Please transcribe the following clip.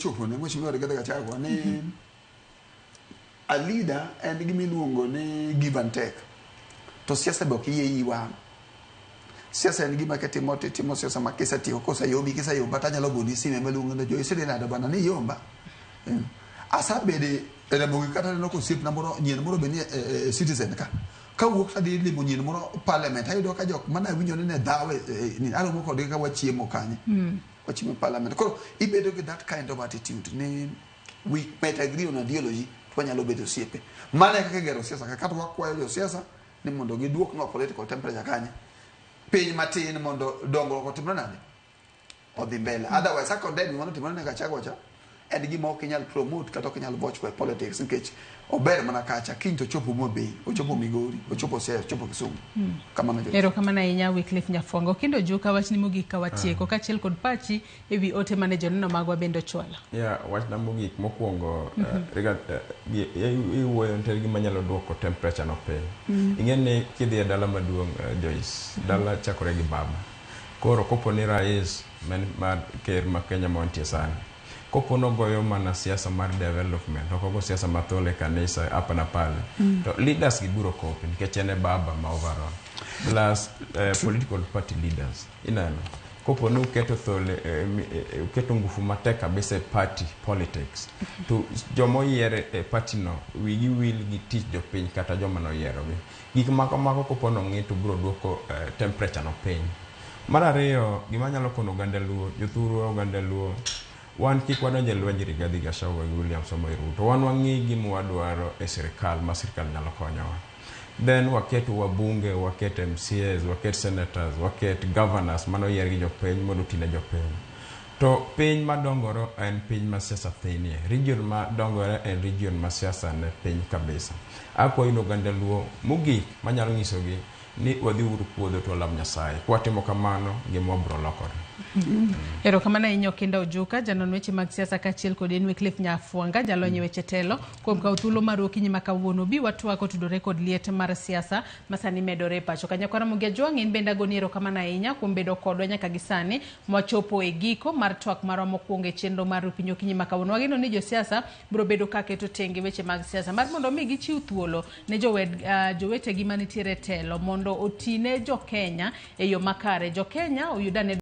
Chopo ne Mheshimiwa Rigathi Gachagua ni a leader en gima iluongo ni give and take. To siasa be ok iye iyi wang'. Siasa en gima kitimo to itimo siasa ma kisetieko koseyombi kiseyomba to anyalo goni sime maluongo ni Joyce idhi nade bana ni iyomba. Asabede e Ramogi kata aneno ka osiepna moro nyien moro be nie e Citizen ka. Kawuok to adhi limo nyien moro parliament ayudo ka jok mane awinjo ni ne dhawo e aromo kodgi ka wachiemo kanye. Wachiemo e parliament. Koro ibedo gi that kind of attitude ni we might agree on ideology to wanyalo bedo osiepe. Mano e kaka igero siasa ka. Kata wakwayo josiasa ni mondo giduoknwa political temperature kanye piny matin mondo dongruok otimre nade odhi mbele. Otherwise, a condemn gima notimore ne Gachagua cha en gima ok inyal promote kata ok inyal vouch for e politics nikech ober mana kacha kiny to ochopo Homa Bay, ochopo Migori, ochopo Siaya, ochopo Kisumu. Kamano Joyce. Erokamano ahinya Wycliffe Nyafwanga. Okindo Juka, wachni mogik ka watieko, kaachiel kod pachi e wi ote mane joneno magwa bende ochwalo. Yeah, wachna mogik mokwongo Rigathi, iwuoyo nitiere gima nyalo duoko temperature no piny. Ing'e ni kidhi e dala maduong' Joyce, dala chakore gi baba. Koro kopo ni rais mar ker ma Kenya ma wantie sani, kopo nogoyo mana siasa mar development, ok ogo siasa mathol e kanisa hapa na pale, to leaders gi biro copy nikech en e baba ma overall. Plus political party leaders, ineno. Kopo ni uketo thole, uketo ngufu matek kabisa e party politics, to joma oyier e party no wigi wil gi tich jopiny kata joma noyierogi. Gik ma kamago kopo nong'i to biro duoko temperature no piny. Mar ariyo, gima anyalo kono oganda Luo, jothurwa oganda Luo, wan kik wadonj e lwenj Rigathi Gachagua gi William Samoei Ruto. Wan wang'i gima wadwaro e sirikal ma sirikal nyalo konyowa. Then waket wabunge, waket MCAs, waket senators, waket governors manoyier gi jopiny mondo oti ne jopiny. To piny madongore en piny ma siasa thinie. Region ma dongore en region ma siasa ne piny kabisa. Akwayo ni oganda Luo mogik manyalo nyisogi ni wadhi uru puodho to walam Nyasaye. Kwatimo kamano, ngimawa biro lokore. Erokamano ahinya Okinda Ojuka, janon weche mag siasa kaachiel kod in Wycliffe Nyafwanga, jalony e weche telo, kuom kawo thuolo maru okinyi ma kawuono. Bi watwak kotudore kod liet mar siasa ma sani medore e pacho ka. Nyakwar Ramogi Ajwang', in bende agoni erokamano ahinya kuom bedo kodwa nyaka gi sani mwachopo e giko mar twak marwa mokwongo e chenro mar Ru Piny Okinyi ma kawuono. Wageno ni josiasa biro bedo ka keto tenge weche mag siasa mar mondo mi gichiw thuolo ne jowetegi manitiere e telo mondo oti ne jo Kenya e yo makare. Jo Kenya oyud ane